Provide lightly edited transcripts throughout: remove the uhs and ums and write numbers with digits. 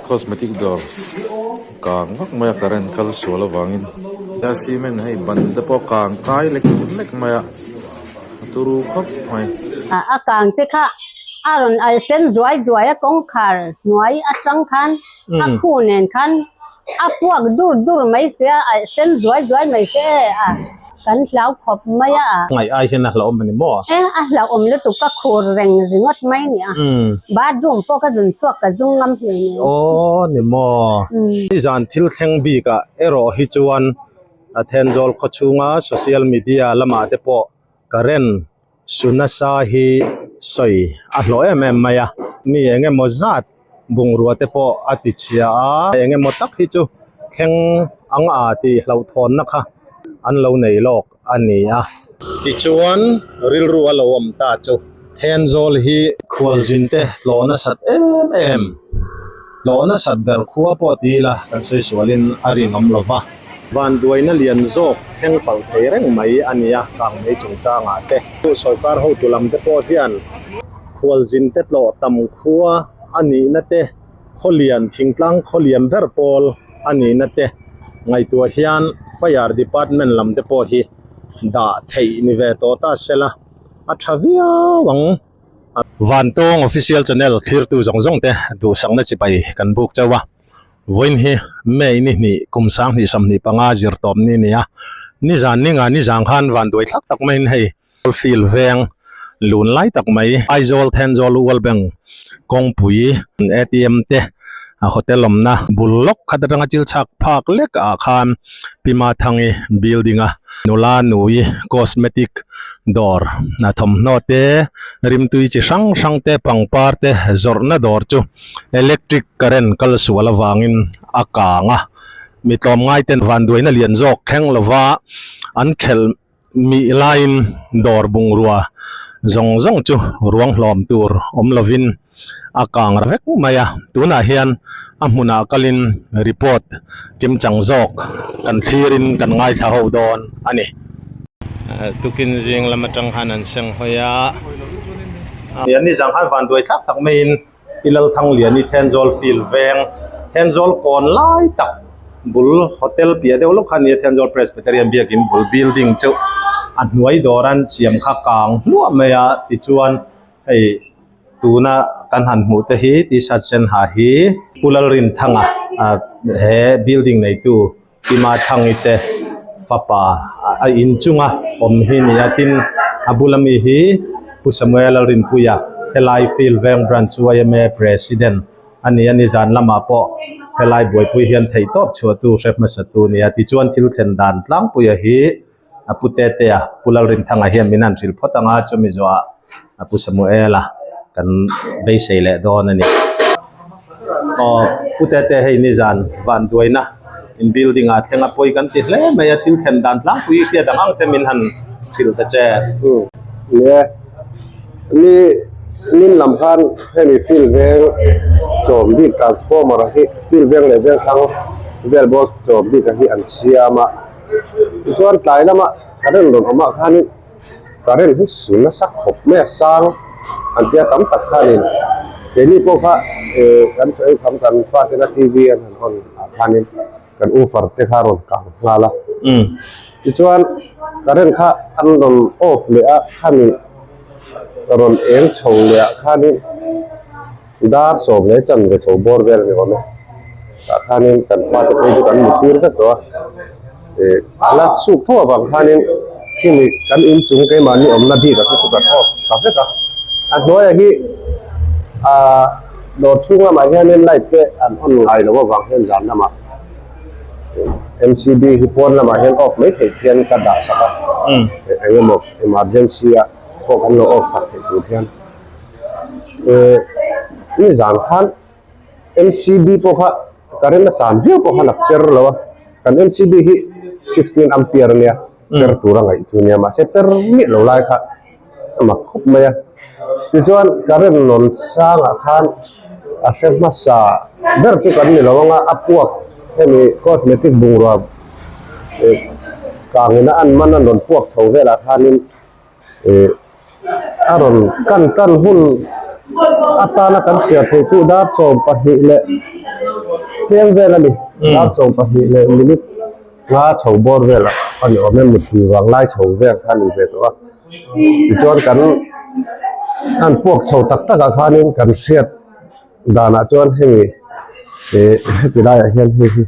Cosmetic dawr kang vak mai a current kal sual avangin a cement hei ban te pawh kang kai lek lek mai a a turu khawp mai. A kang te kha a rawn al sen zuai zuai a kawngkhar hnuai atang khan a khu nen khan a puak dur dur mai sia a alh sen zuai zuai mai se a kan hlau khawp mai a. Ngaih ai hian a hlauhawm a ni maw? E a hlauhawm lutuk ka khur reng ringawt mai ni a. Bathroom pawh ka zun chhuak ka zung ngam hle nen. Aw ni maw? Nizan thil thleng bikah erawh hi chuan a Thenzawl khawchhunga social media lamah te pawh current Sunasa hi sawi a hlawh em em mai a, mi eng emaw zat bungrua te pawh a ti chhia a, eng emaw tak hi chu thleng ang a tih hlauhthawnna kha an lo nei lawk a ni a. Tichuan rilru a lo awm ta chu Thenzawl hi khualzin te tlawh nasat em em, tlawh nasat ber khua pawh ti ila kan sawi sualin a rinawm lo va. Vanduaina lian zawk thleng palh thei reng mai a ni a, kangmei chungchangah te. Sorkar hotu lam te pawh hian khualzin te tlawh tam khua a nihna te, khawlian thingtlang khawlian ber pawl a nihna te ngaihtuah hian Fire Department lam te pawh hi dah theih ni ve tawh ta sela a tha viau ang. Vantawng Official Channel thlirtu zawng zawng te duhsakna chibai kan buk chauh a. Vawiin hi May ni hnih kum 2025 zir tawp ni a ni a, nizan ni nga nizang khan vanduai thlak tak maiin hei field veng lun lai tak mai Aizawl Thenzawl World Bank kawngpui ATM te hotel awmna bul lawk khat atanga chil chhak phak lek ah khan Pi Mathangi building a nula nui cosmetic dawr thawmhnaw te rimtui chi hrang hrang te pangpar te zawrhna dawr chu Electric current kal sual avangin a kang a, mi tlawmngai ten vanduaina lian zawk thleng lova an thelh mih laiin dawr bungrua zawng zawng chu ruang hlawm tur awm lovin a kang ra vek mai a, tunah hian a hmunah kalin report kimchang zawk kan thlirin kan ngaithla ho dawn a ni. Tukin zing lam atang khan an seng hawi a, nizang khan vanduai thlak tak maiin I Lalthangliani Thenzawl field veng Thenzawl kawn lai tak bul hotel piah deuh lawk kha a ni a Thenzawl Presbyterian biakin bul building chu a hnuai dawr an siam kha kang hluah mai a tichuan hei tuna kan han hmuh te hi t-shirt sen ha hi Pu Lalrinthanga ah he building neitu Tima Thangi te fapa a inchunga awm hi ni a tin a bula mi hi Pu Samuel Lalrinpuia helai field veng branch yma president a ni a nizan lamah pawh helai buaipui hian theihtawp chhuahtu hre hmasa tu a ni a tichuan thil thlen dan tlangpuia hi a pu Tetea Pu Lalrinthanga hian min han hrilh phawt ang a chumi zawhah a pu Samuela kan beisei leh dawn a ni. Aw pu Tete hei nizan vanduaina in building ah thleng a pawi kan ti hle mai a thil thlen dan tlangpui hriat ang ang te min han hrilh ta che. Nia ni nin lam khan hemi field veng chawm bik transformer hi field veng leh veng hrang vel bawk chawm bik hi an siam a. Tichuan tlai lama current rawn awm ah khanin current hi su nasa khawp mai a sang an tia tam tak khanin keini pawh kha eh kan chaw ei kham kan fatena T V an han hawn ah khanin kan ufar te kha a rawn kang nghal a tichuan current kha an rawn off leh a khami rawn eng chho leh ah khanin Dar 10 leh chanve chho bawr vel a ni awm e. Tah khanin kan fate phei chu kan muttir vek tawh a. Ih a la chhuk tho avang khanin khimi kan inchung keimahni awmna bik ah kha chu kan off ta vek a. A hnuaiah hi ah dawr chhung lamah hianin light te an on ngai loh avang hian zan lamah M C B hi pawn lamah hian off mai theih hian ka dah sak a. Eng emaw emergency ah pawh kan lo off sak theih tur hian. Eh nizan khan M_C_B pawh kha current a san viau pawh khan a per lo a kan M_C_B hi 16 ampere ania per tur a ngaih chu ania mahse per miah lo lai kha a mak khawp mai a tichuan current rawn sangah khan a hre hmasa ber chu kan ni lo ang a a puak hemi cosmetic bungrua eh kangin a an man a rawn puak chho velah khanin eh a rawn kan tan hun atana kan chhiar theih chu dar 12 leh tlem vel a ni dar 12 leh minute nga chho bawr vel a ni awm e mutui vang lai chho vel kha a ni ve tawh a tichuan kan an puak chho tak tak ah khanin kan hriat danah chuan hei eh heti laiah hian hei hi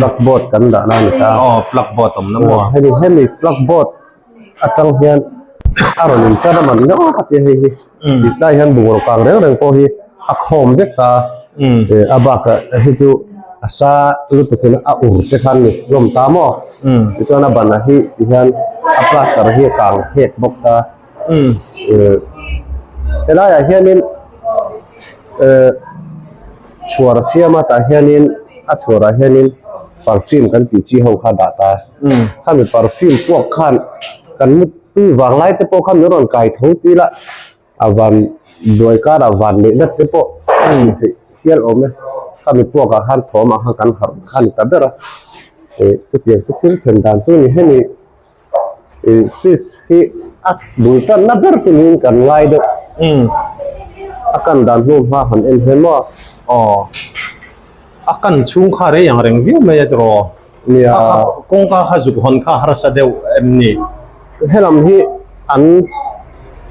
plug board kan dah na a ni ta aw plug board awm na maw hemi hemi plug board atang hian a rawn in tan a man ngawt a tia hei hi titlai hian bungraw kang reng reng pawh hi a khawm vek ta eh a bakah hei chu a sa lutuk in a ur te khan ni hlawm ta maw tichuan a banah hi tihian a plaster hi a kang phek bawk ta eh helaiah hianin eh chhuar a siam a tah hianin a chhuarah hianin perfume kan tih chi ho kha a dah ta khami perfume puak khan kan mutui vang lai te pawh khan min rawn kai tho tih ila a van buai karah van neih nat te pawh a ni theih hial awm e khami puak ah khan thawm ah khan kan harh kha a ni ta ber a eh chutiang chu thil thlen dan chu a ni hemi ih switch hi a bul tanna ber chu niin kan ngai deuh a kan dan hnu hma han en hian maw aw a kan chhung kha rei ang reng viau mai a tiraw nia kawngka kha zuk hawn kha harsa deuh em ni helam hi an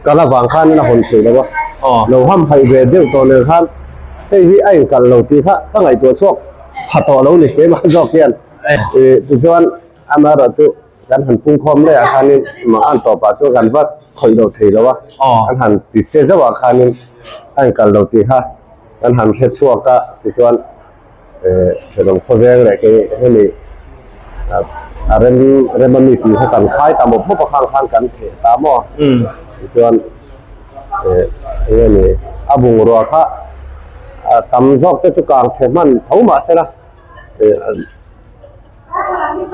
kal avang khan a hawn thei lo a lo ham haih ve deuh tawh nen khan hei hi a inkalh lo tih kha ka ngaihtuah chhuak pha tawh lo ni keimah zawk hian ih tichuan Amaherawh chu kan han pungkhawm leh ah khanin mangan tawpah chuan kan va khawih lo thei lo a, kan han ti che zauh ah khanin a inkal lo tih kha kan han hre chhuak a, tichuan eh thenawm khawveng leh kei hemi a rem rem ami tih kha kan khai ta mawp mawp a khang khan kan theh ta maw tichuan eh eng nge ni a bungrua kha a tam zawk te chu kang chhe hman tho mahse la eh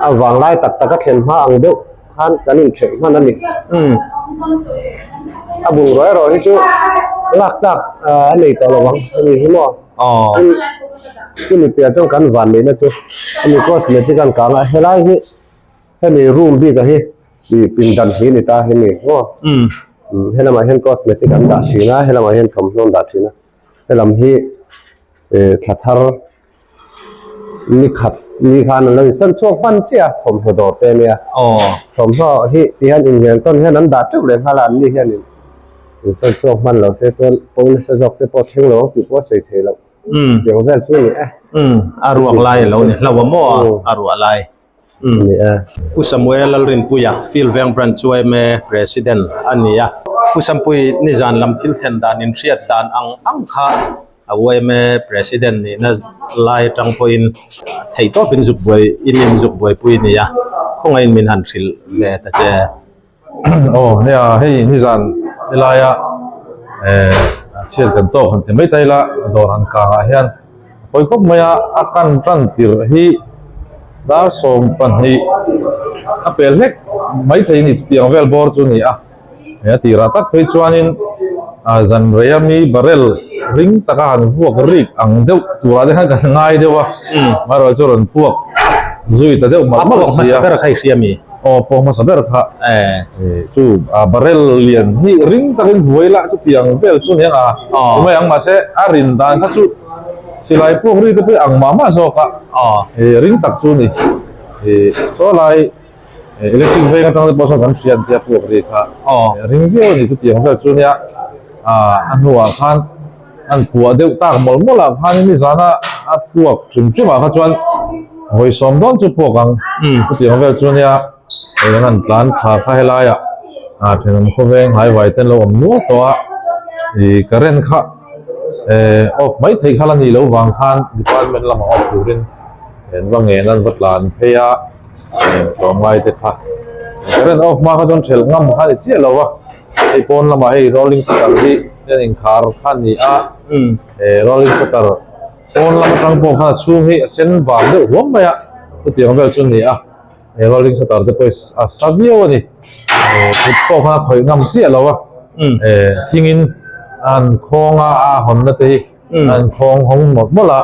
A vanglai tak tak a thlen hma ang deuh khan kan inṭhelh hman a ni. A bungrua erawh hi chu lak tlak a nei tawh lo ang a ni hi maw. Chumi piah chuan kan van neihna chu hemi cosmetic an kang a helai hi hemi room bik a hi ih pindan hi a ni ta hemi maw. Helamah hian cosmetic an dah thin a helamah hian thawmhnaw an dah thin a helam hi thla thar. Ni khat ni khan an lo insan chhuak hman chiah a thawmhnaw dawr te ania thawmhnaw hi ti hian inhnial tawn hian an dah teuh leh nghal a an ni hian in insan chhuak hman lo se chuan pawi nasa zawk te pawh thleng lo ang tih pawh a sawi thei loh tiang vel chu a ni e. A ruak lai a lo ni hlauh a maw a ruah lai. Ni e. Pu Samuel Lalrinpuia, Field Veng Branch yma President a ni a. Pu Sampui nizan lam thil thlen dan inhriat dan ang ang kha a yma President nihna lai atang pawhin theihtawpin zuk buai in in zuk buaipui a ni a, khawngaihin min han hrilh ve ta che. Aw nia hei nizan helaia eh chhiat kan tawk han ti mai ta ila dawr han kangah hian a pawi khawp mai a a kan tan tirh hi dar 12 a pel hlek mai thei a ni chutiang vel bawr chu a ni a he a tirah tak phei chuanin ah zan rei ami barrel ring taka han vuak rik ang deuh turah te khan kan ngai deuh a amaherawhchu chu rawn puak zui ta deuh malh malh si a. Aw pawh hmasa ber kha chu barrel lian hi ring takin vuai lah chutiang vel chu nia a tumai ang mahse a rin dan kha chu silai puak ri te pawh ang mah mah zawk a ring tak chu ni saw lai electric veng atang te pawh sawn kan hria an tia puak ri kha ring viau a ni chutiang vel chu nia a hnuah khan an puah deuh tak mawlh mawlh ah khanin nizana a puak hrim hrim ah kha chuan vawi sawm dawn chu puak ang chutiang vel chu nia hei an han tlan thla kha helai ah ah thenawm khawveng hai vai te an lo awm nual tawh a ih current kha eh off mai theih kha la nih loh vang khan department lamah off turin an va ngen a an va tlan phei a eh tlawmngai te kha current off hma kha chuan thelh ngam kha a ni chiah lo va. Hei pawn lamah hei rolling shutter hi hian inkhar kha a ni a eh rolling shutter pawn lam atang pawh khan a chhung hi a sen vang deuh huam mai a chutiang vel chu a ni a he rolling shutter te pawh hi a sa viau a ni. Kut pawh khan a khawih ngam chiah lo a, thingin an khawng a, a hawnna te hi an khawng hawng mawlh mawlh a,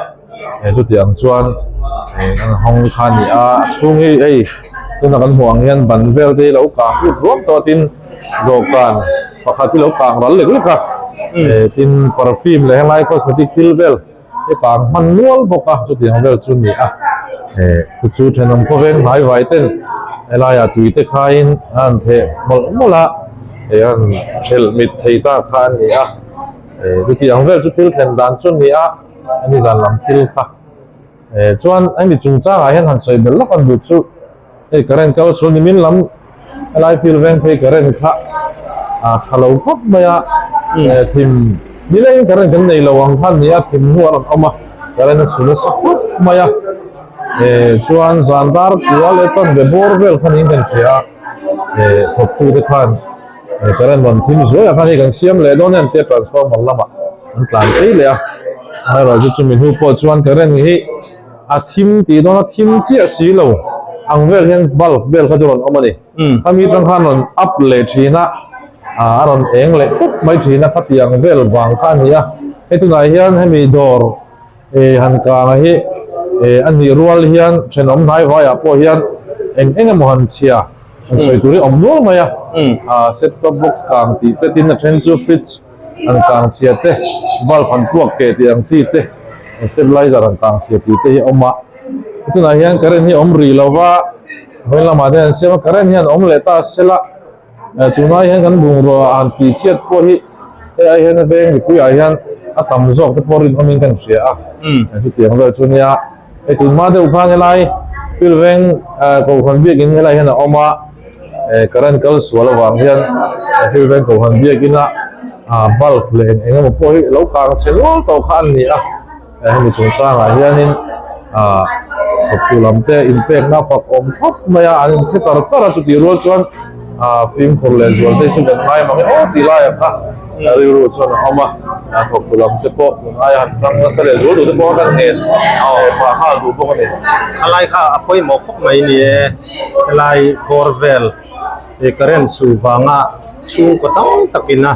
chutiang ang chuan an hawng kha a ni a, a chhung hi hei tuna kan hmuh ang hian ban vel te hi lo kang lut ruam tawh a tin dawhkan pakhat hi lo kang ral lek lek a, tin perfume leh helai cosmetic thil vel. He kang hman nual bawk a chutiang vel chu ni a eh chu chu thenawm khawveng hnai vai ten helaiah tui te khaiin a han theh mawlh mawlh a eh a han thelh mit thei ta kha a ni a eh chutiang vel chu thil thlen dan chu a ni a hemi zan lam thil kha eh chuan hemi chungchangah hian han sawi belh lawk an duh chu. Hei current kal chu nimin lam helai field veng phei current kha a tha lo khawp mai a thim nileng current kan nei lo ang khan ni a thim hnu a rawn awm a current a su nasa khawp mai a chuan zan dar kua leh chanve bawr vel kha niin kan hria a thawktu te khan current rawn thim zuai ah khan hei kan siam leh dawn em tia transformer lamah an tlan phei leh a amaherawhchu chumi hnu pawh chuan current hi. A thim tih dawn a thim chiah si lo ang vel hian bulb vel kha chu rawn awm a ni. Khami atang khan rawn up leh thin a, a rawn eng leh pup mai thin a khatiang vel vang kha a ni a. Hei tunah hian hemi dawr eh han kang a hi eh a nih rual hian thenawm hnai vaiah pawh hian eng eng emaw han chhia han sawi tur hi awm nual mai a. Ah set top box kang tih te tin a then chu fridge an kang chhia te bulb an puak keh tih ang chi te stabilizer an kang chhia tih te hi a awm a tunah hian current hi a awm rih lo va vawiin lamah te hian an siam a current hian awm leh ta se la eh tunah hian kan bungrua han tih chhiat pawh hi hei ai hian a veng mipui ah hian a tam zawk te pawh rinawmin kan hria a chutiang vel chu nia hei tun hma deuh khan helai thil veng kohhran biakin helai hian a awm a eh current kal sual avang hian thil veng kohhran biakin a ah bulb leh eng eng emaw pawh hi lo kang chhe nual tawh kha an ni a hemi chungchangah hianin ah thawktu lam te inpekna fak awm khawp mai a an inphe char char a chutih rual chuan ah fimkhur leh zual te chu kan ngai mang e aw tih laiah kha rilru chuan a awm a a thawktu lam te pawh tun aia han tang nasa leh zual duh te pawh kan ngen phah nghal duh bawk a ni. Khalai kha a pawimawh khawp mai ni e, helai bawr vel ih current su vanga chhungkaw tam takina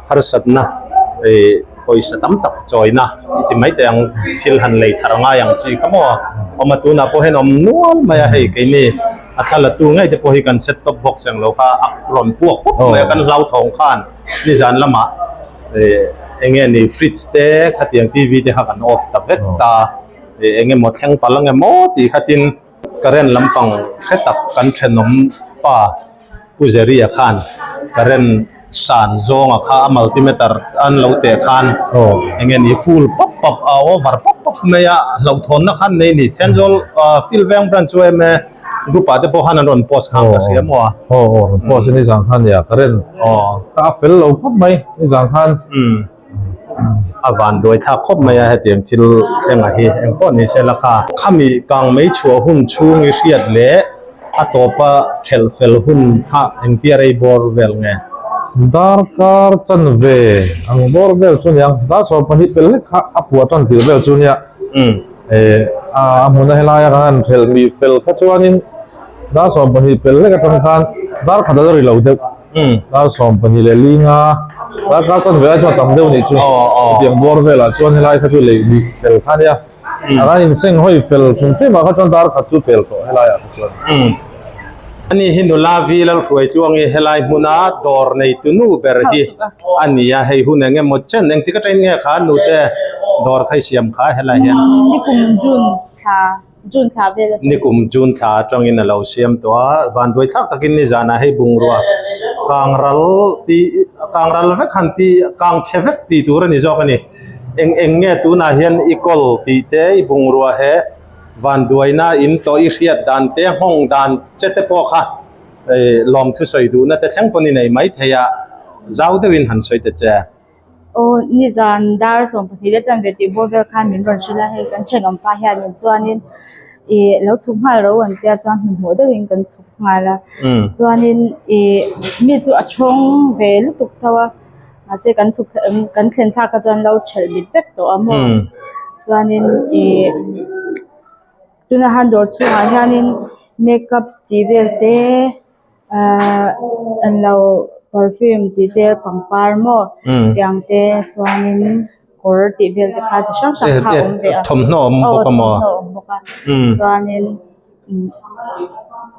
harsatna ih pawisa tam tak chawina i ti mai teh ang thil han lei thar ngai ang chi kha maw awm a tunah pawh hian awm nual mai a hei keini a thla la tu ngei te pawh hi kan set top box ang lo kha a rawn puak pup mai a kan hlauthawng khan nizan lamah ih eng nge ni fridge te khatiang T V te kha kan off ta vek ta ih eng emaw thleng palh ang emaw tih khatin current lampang hre tak kan thenawm pa Pu Jerry-a khan current san zawnga kha a multimeter an lo teh khan eng nge ni full pap pap a over pap pap mai a hlauhthawnna khan nei ni Thenzawl Field Veng Branch chu em e group ah te pawh khan an rawn post khan ka hria maw a. Aw aw rawn post a nizan khan nia current kha a fel lo khawp mai nizan khan. A van duai thlak khawp mai a hetiang thil thlengah hi eng pawh ni se la kha. Khami kang mei chhuah hun chhung i hriat leh a tawpa thelh fel hun kha engtia rei bawr vel nge? Darkar chanve ang bawr vel chu nia, dar 12 pel hlek kha a puah tan tir vel chu nia. A hmuna helaia kan han thelh mi fel kha chuanin dar 12 pel hlek atang khan dar khat a la ri lo deuh. Dar 12 leh linga darkar chanve ai chuan tam deuh nih chu chutiang bawr velah chuan helai kha chu lei bik fel kha ania a kan inseng hawi fel hrim hrim ah kha chuan dar khat chu pel tawh helai ah kha chuan. Ani hi nula vi Lalhruai Tluangi helai hmuna dawr neitu nu ber hi a ni a, hei hun eng emaw chen engtik atangin nge kha nute dawr kha i siam kha helai hian. Nikum June thla June thla vel atangin. Nikum June thla atangin a lo siam tawh a, vanduai thlak takin nizanah hei bungrua kangral tih kangral vek han tih kang chhe vek tih tur a ni zawk a ni. Eng eng nge tunah hian i kawl tih te i bungrua he vanduaina in tawh i hriat dan te nghawng dan che te pawh kha lawmthu sawi duhna te thleng pawn i nei maithei a, zau deuhin han sawi ta che. Aw nizan dar 12 leh chanve tih bawr vel khan min rawn hrilh a, hei kan thenawm pa hianin chuanin ih lo chhuk nghal ro an tia chuan hmanhmawh deuhin kan chhuk nghal a chuanin ih mi chu a thawng ve lutuk tho a mahse kan chhuk kan thlen thlak kha chuan lo thelh bit vek tawh a maw chuanin ih tunah han dawr chhungah hianin makeup tih vel te. Ahh an lo perfume tih te pangpar maw tiang te chuanin kawr tih vel te kha chi hrang hrang kha a awm ve a thawmhnaw awm bawk a maw thawmhnaw awm bawk a chuanin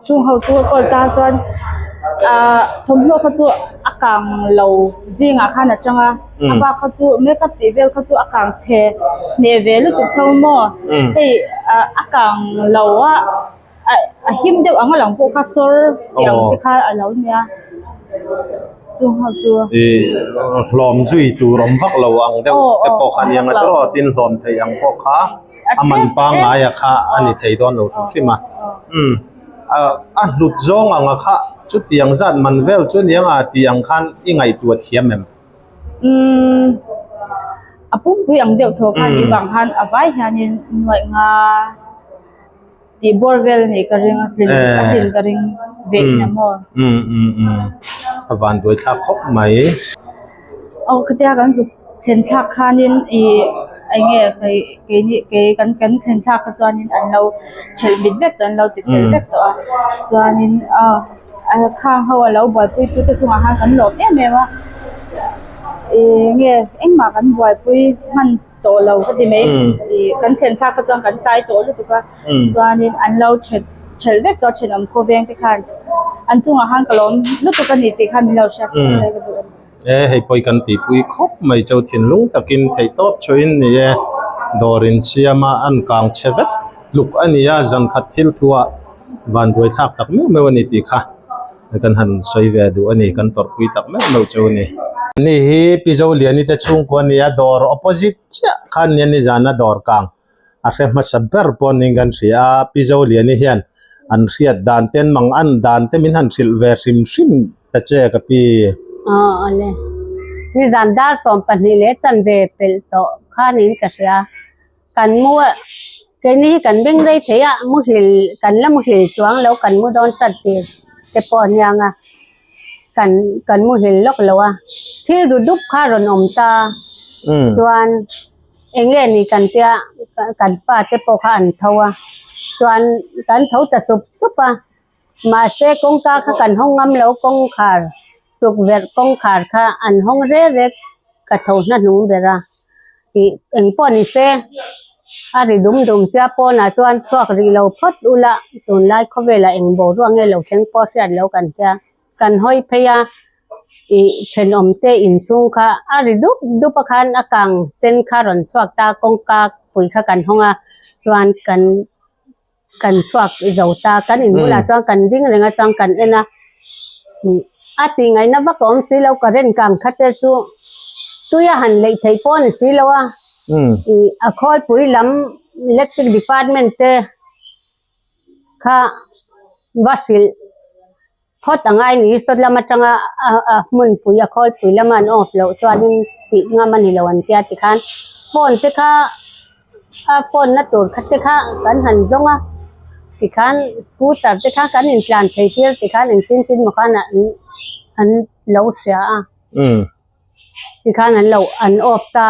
chung ho chu a kawl tan chuan ahh thawmhnaw kha chu a kang lo zingah khan a tang a a bak kha chu makeup tih vel kha chu a kang chhe hneh ve lutuk tho maw hei ah a kang lo a. A him deuh ang a lang pawh kha sawr tih ang te kha a lo nia chung ho chu. Ih hlawm zui tur awm vak lo ang deuh te pawh kha nia ngaih tawh tin hlawm thei ang pawh kha a man pangngai a kha a ni thei dawn lo hrim hrim a umm a hlut zawng ang a kha chutiang zat man vel chu nia nga tih ang khan i ngaihtuah thiam em? Umm a pumpui ang deuh thaw khan i vang khan a vai hianin nuaih nga. Tih bawr vel nih ka ring a tlin a tlin ka ring ve in a maw. Um um um a van buai thlak khawp mai. Aw khatia kan zuk thlen thlak khanin ih eng nge kei keini kei kan kan thlen thlak kha chuanin an lo thelh mit vek tawh an lo ti fel vek tawh a chuanin aw khang ho a lo buaipui tu te chungah khan kan lawm em em a eng nge engmah kan buaipui hman. tawh lo ka ti mai ih kan thlen thlak kha chuan kan tlai tawh lutuk a chuanin an lo ṭhelh ṭhelh vek tawh a ṭhenawm khawveng te khan an chungah khan ka lawm lutuk a ni tih khan min lo hriat sak se ka duh a ni. E hei pawi kan tihpui khawp mai chu thinlung takin theihtawp thuin ni e dawr insiam a an kang chhe vek tluk a ni a zan khat thil thuah vanduai thlak tak meuh meuh a ni tih kha. Kan han sawi ve duh a ni, kan tawrhpui tak meuh meuh chu a ni. Ani hi Pi Zoliani te chhungkua a ni a, dawr opposite chiah khan nia nizana dawr kang a hre hmasa ber pawh niin kan hria a, Pi Zoliani hian an hriat dan te an mang an dan te min han hrilh ve hrim hrim ta che ka pi. Aw awle, nizan dar 12 leh chanve pelh tawh khanin ka hria. Kan mu a, keini hi kan beng rei thei a, muhil kan la muhil chuang lo kan mu dawn chat tir te pawh a niang a, kan kan muhil lawk lo a, thil ru dup kha rawn awm ta chuan eng nge ni kan tia kan pa te pawh kha an tho a, chuan kan tho ta sup sup a, mahse kawngka kha kan hawng ngam lo kawngkhar tukverh kawngkhar kha an hawng rek rek ka tho hnahnung ber a. Tih eng pawh ni se a ri dum dum sia pawnah chuan chhuak rih lo phawt ula tunlai khawvelah eng boruak nge lo thleng pawh hriat lo kan tia kan hawi phei a ih thenawm te inchhung kha a ri dup dup a khan a kang sen kha rawn chhuak ta kawngka pui kha kan hawng a chuan kan kan chhuak zo ta kan in bulah chuan kan ding reng a chuan kan en a a tih ngaihna vak a awm si lo current kang kha te chu tui a han leih theih pawh a ni si lo a ih a khawlpui lam electric department te kha va hrilh phawt a ngai ni sawt lam atanga a hmunpui a khawlpui lama an off loh chuanin tih ngam a ni lo an tia tikhan phone te kha a phone na tur kha te kha kan han zawng a tikhan scooter te kha kan intlan thei tir tikhan engtin tin maw khan an lo hria a. Tikhan an lo an off ta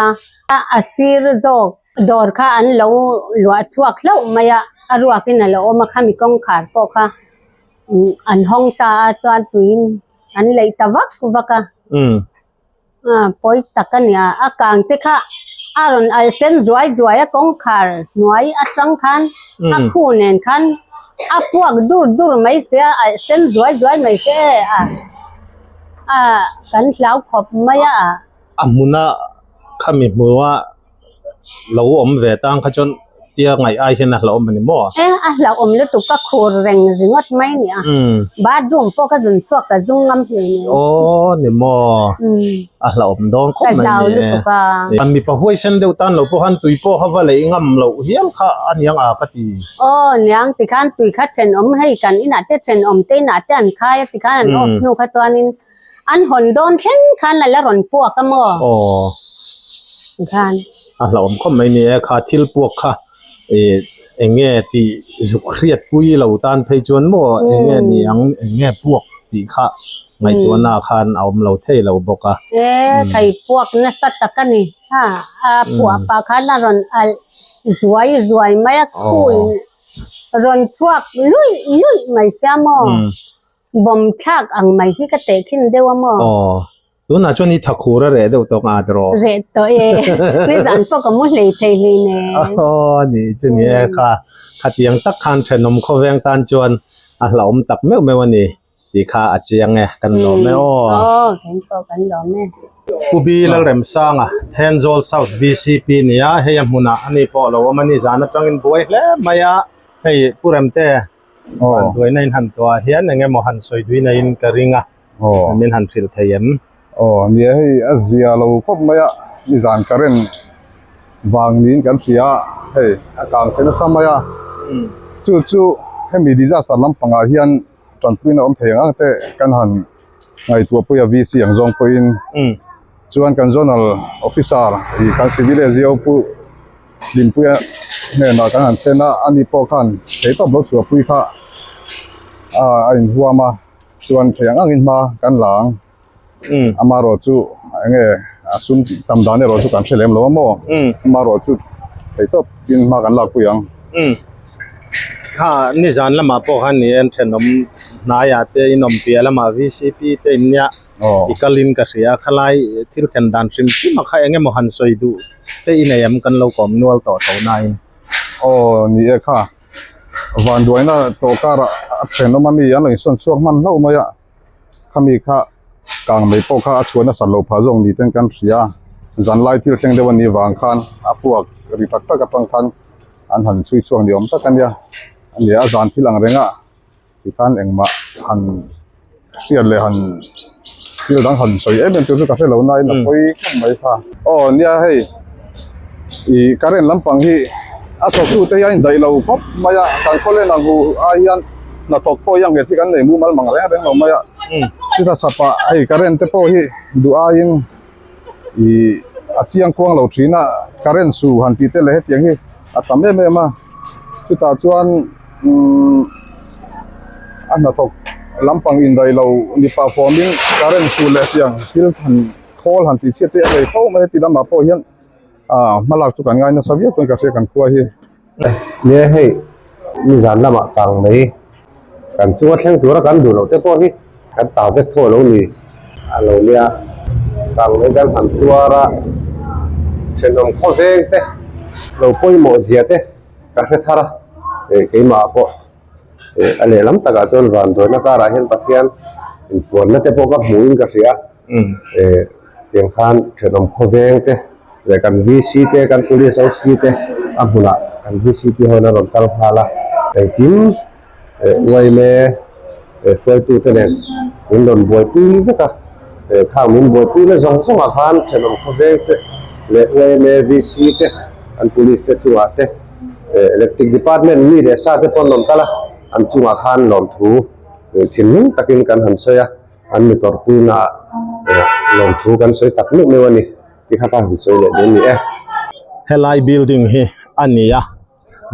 a, a sir zawk dawr kha an lo luah chhuak hlauh mai a, a ruakin a lo awm a khami kawngkhar pawh kha an hawng ta a chuan tuiin an leih ta vak vak a, pawi tak a nia a kang te kha a rawn alh sen zuai zuai a kawngkhar hnuai atang khan a khu nen khan a puak dur dur mai sia alh sen zuai zuai mai se a. A kan hlau khawp mai a. A hmuna khami hmua lo awm ve tang kha chuan tia ngaih ai hian a hlauhawm a ni maw? E, a hlauhawm lutuk ka khur reng ringawt mai nia. Bathroom pawh ka zun chhuak ka zung ngam hle nen. Aw ni maw? A hlauhawm dawn khawp mai ni e. Ka hlau lutuk a. Kan mipa huaisen deuh tan lo pawh khan tui pawh kha va leih ngam loh hial kha a niang a ka ti. Aw niang tikhan tui kha thenawm hei kan inah te thenawm te inah te an khai a tikhan an off hnu kha chuanin an hawn dawn thleng khan a la rawn puak a maw? Aw. Tikhan. A hlauhawm khawp mai ni e kha thil puak kha ih eng nge tih zuk hriat pui lo tan phei chuan maw eng nge ni ang eng nge puak tih kha ngaihtuahna khan a awm lo thei lo bawk a. E thei puak nasa tak a ni ha a puah pah khan a rawn alh Zuai zuai mai a khuin rawn chhuak luih luih mai sia maw? Bomb thlak ang mai hi ka tehkhin deuh a maw? Aw, tunah chuan i thakhur a reh deuh tawk a tiraw? Reh tawh e, nizan pawh ka mu hlei thei hlei nen. Aw, ni chu ni e, kha khatiang tak khan thenawm khawveng tan chuan a hlauhawm tak meuh meuh a ni tih kha a chiang e, kan lawm e aw. Aw, kan pawh kan lawm e. Pu Bi Lalremsanga, Thenzawl South VCP nia, hei a hmunah ani pawh a lo awm a ni, zan atangin buai hle mai a, hei Pu Remte, An duaina in han tuah hian eng emaw han sawi duina in ka ring a, min han hrilh thei em? Aw nia hei a zia lo khawp mai a, nizan current vang niin kan hria a, hei a kang chhe nasa mai a, chu chu hemi disaster lampangah hian tanpuina awm thei ang ang te kan han ngaihtuah pui a VC ang zawng pawhin chuan kan zonal officer ih kan civil SDO pu Hlimpuia hnenah kan han thlen a, ani pawh khan theitawp lo chhuahpui kha a inhuam a, chuan thei ang angin hma kan la ang. Amaherawh chu eng nge a sum tam dan erawh chu kan hre lem lo a maw? Amaherawh chu theitawp in hma kan lakpui ang. Kha nizan lamah pawh khan ni e, thenawm hnaiah te inawm piah lamah VCP te in nia. I kalin ka hria khalai thil thlen dan hrim hrim a kha eng emaw han sawi duh te i nei em kan lo kawm nual tawh tho nain. Aw ni e kha vanduaina tawh karah a thenawm a mi an lo insawn chhuak hman hlauh mai a khami kha kang mai pawh kha a chhuah nasat loh phah zawk ni ten kan hria zanlai thil thleng deuh a nih vang khan a puak ri tak tak atang khan an han chhui chhuak ni awm tak a nia a ni a zan thil ang reng a. Tikhan engmah han hriat leh han thil dang han sawi em em tur chu ka hre lo nain a pawi khawp mai kha. Aw nia hei ih current lampang hi a thawktu te hi a indaih lo khawp mai a kan khawlen ang hu ai hian hnathawk pawh hi a nghet hi kan nei mumal mang reng reng lo mai a chuta chhapah hei current te pawh hi duh aiin ih a chiang kuang lo thin a current su han tih te leh hetiang hi a tam em em a chutah chuan umm a hnathawk lampang indaih lo ni pah fawmin current su leh tiang thil han khawl han tih chhiat te a nei fo mai heti lamah pawh hian ah hmalak chu kan ngai nasa viau chuan ka hria kan khua hi. Nia hei nizan lamah kang mai kan chunga thleng tura kan duh loh te pawh hi kan tah vek pawh a lo ni a lo nia kang mai kan han tuar a thenawm khawveng te lo pawimawh zia te ka hre thar a eh keimah pawh eh a lehlam takah chuan vanduaina karah hian Pathian inpuanna te pawh ka hmuhin ka hria eh tiang khan thenawm khawveng te leh kan VC te kan police OC te a hmunah kan VCP ho in a rawn kal nghal a engkim eh uaile eh hruaitute nen min rawn buaipui vek a eh khang min buaipui na zawng zawng ah khan thenawm khawveng te leh uaile VC te an police te chungah te eh electric department mi leh sa te pawh an rawn kal a an chungah khan lawmthu thinlung takin kan han sawi a. An mi tawrhpuina ah lawmthu kan sawi tak meuh meuh a ni ti kha ka han sawi leh dawn ni e. Helai building hi a ni a,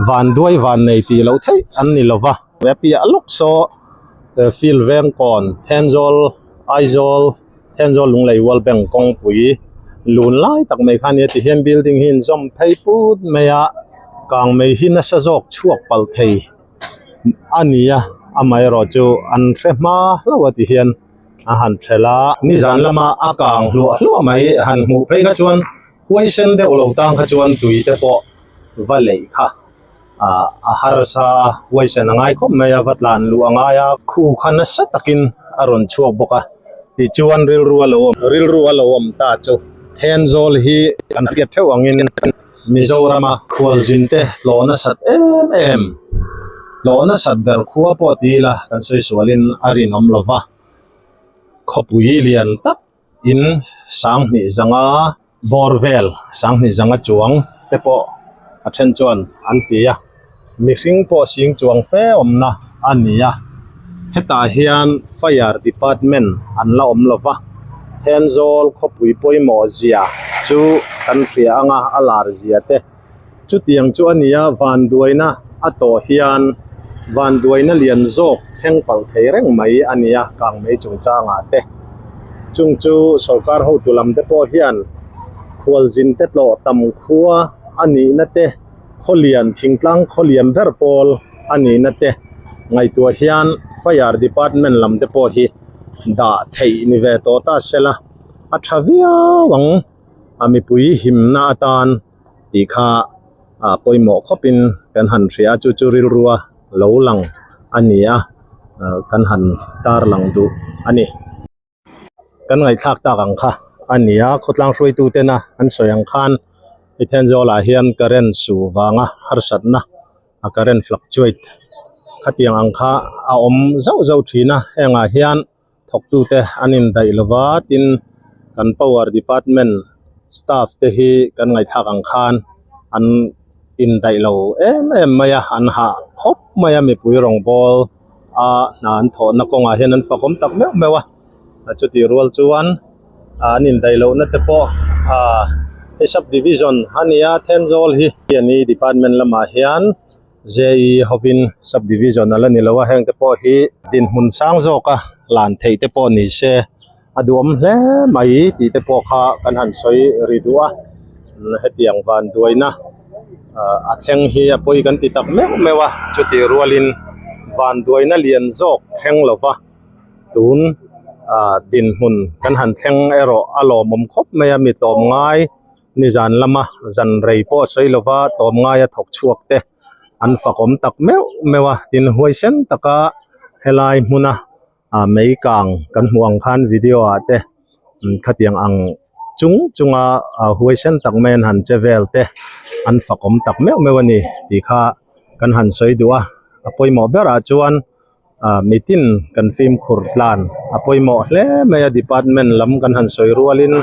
van duai van nei tih loh theih an ni lova. A piah lawk saw field veng kawn Thenzawl Aizawl Thenzawl Lunglei World Bank kawngpui lun lai tak mai kha a ni a tihian building hi inzawm phei put mai a, kang mai hi nasa zawk chhuak palh thei. a ni a amaherawh chu an hre hma hlauh a ti hian a han thelh a. Nizan lama a kang hluah hluah mai han hmuh phei kha chuan huaisen deuh lo tang kha chuan tui te pawh va leih kha ah a harsa a huaisen a ngai khawp mai a va tlan luh a ngai a khu kha nasa takin a rawn chhuak bawk a tichuan rilru a lo awm rilru a lo awm ta chu Thenzawl hi kan hriat theuh angin. Mizorama khualzinte tlawh nasat em em, tlawh nasat ber khua pawh ti ila kan sawi sualin a rinawm lo va, khawpui lian tak in sanghnih zanga bawr vel, sanghnih zanga chuang te pawh a then chuan an ti a, mihring pawh sing chuang fe awmna a ni a, hetah hian fire department an la awm lo va, Thenzawl khawpui pawimawh zia chu kan hria ang a, a lar zia te chutiang chu a ni a, vanduaina a tawh hian vanduaina lian zawk thleng palh thei reng mai a ni a, kangmei chungchangah te chung chu sorkar hotu lam te pawh hian khualzin te tlawh tam khua a nihna te. Khawlian thingtlang khawlian ber pawl a nihna te. Ngaihtuah hian fire department lam te pawh hi dah theih ni ve tawh ta sela a tha viau ang a mipui himna atan tih kha ah pawimawh khawpin kan han hria a chu chu rilrua lo lang a ni a ah kan han tarlang duh a ni. Kan ngaihthlak tak ang kha a ni a khawtlang hruaitu tena an sawi ang khan i Thenzawl ah hian current su vanga harsatna a current fluctuate khatiang ang kha a awm zauh zauh thin a hengah hian thawktute an indaih lova tin kan power department staff te hi kan ngaihthlak ang khan an indaih lo em em mai a an hah khawp mai a mipui rawngbawl a hna an thawhna kawngah hian an fakawm tak meuh meuh a chutih rual chuan an indaih lohna te pawh ah hei sub division a ni a Thenzawl hi a ni department lamah hian JE hovin sub division a la ni lo a heng te pawh hi dinhmun sang zawka hlan theih te pawh ni se a duhawm hle mai tih te pawh kha kan han sawi ri duh a hetiang van duaina ah a thleng hi a pawi kan ti tak meuh meuh a chutih rualin van duaina lian zawk thleng lova tun ah dinhmun kan han thleng erawh a lawmawm khawp mai a mi tlawm ngai nizan lama zan rei pawh a sawi lova tlawm ngaia thawk chhuak te an fakawm tak meuh meuh a tin huaisen taka helai hmuna ah mei kang kan hmuh ang khan video ah te khatiang ang chung chunga ah huaisen tak mai an han che vel te an fakawm tak meuh meuh a ni tih kha kan han sawi duh a a pawimawh berah chuan ah mitin kan fimkhur tlan a pawimawh hle mai a department lam kan han sawi rualin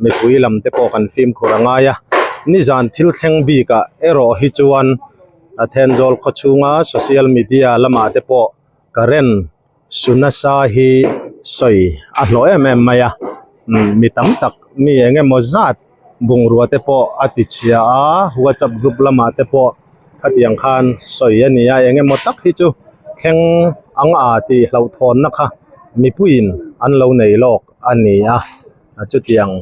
mipui lam te pawh kan fimkhur a ngai a nizan thil thleng bikah erawh hi chuan a Thenzawl khaw chhunga social media lamah te pawh current su nasa hi sawi a hlawh em em mai a mi tam tak mi eng emaw zat bungrua te pawh a ti chhia a whatsapp group lamah te pawh khatiang khan sawi a ni a eng emaw tak hi chu thleng ang a tih hlauhthawnna kha mipuiin an lo nei lawk a ni a chutiang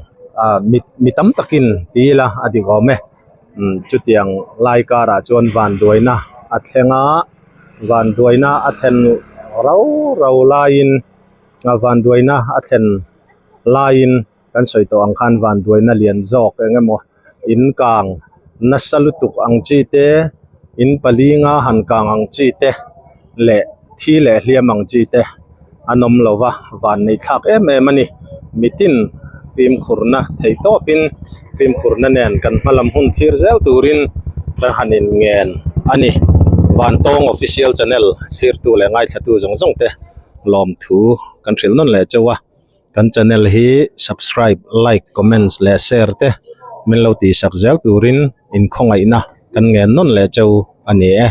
ah mi mi tam takin ti ila a dik awm e chutiang lai karah chuan vanduaina a thleng a vanduaina a thlen rau rau laiin vanduaina a thlen laiin kan sawi tawh ang khan vanduaina lian zawk eng emaw in kang nasa lutuk ang chi te in pali nga han kang ang chi te leh thi leh hliam ang chi te an awm lo va van nei thlak em em a ni mitin fimkhurna theih tawpin fimkhurna nen kan hma lam hun thlir zel turin kan han in ngen a ni Vantawng official channel thirtu leh ngaithlatu zawng zawng te lawmthu kan hrilh nawn leh chauh a. Kan channel hi subscribe, like, comments leh share te min lo tihsak zel turin inkhawngaihna kan ngen nawn leh cheu a ni e.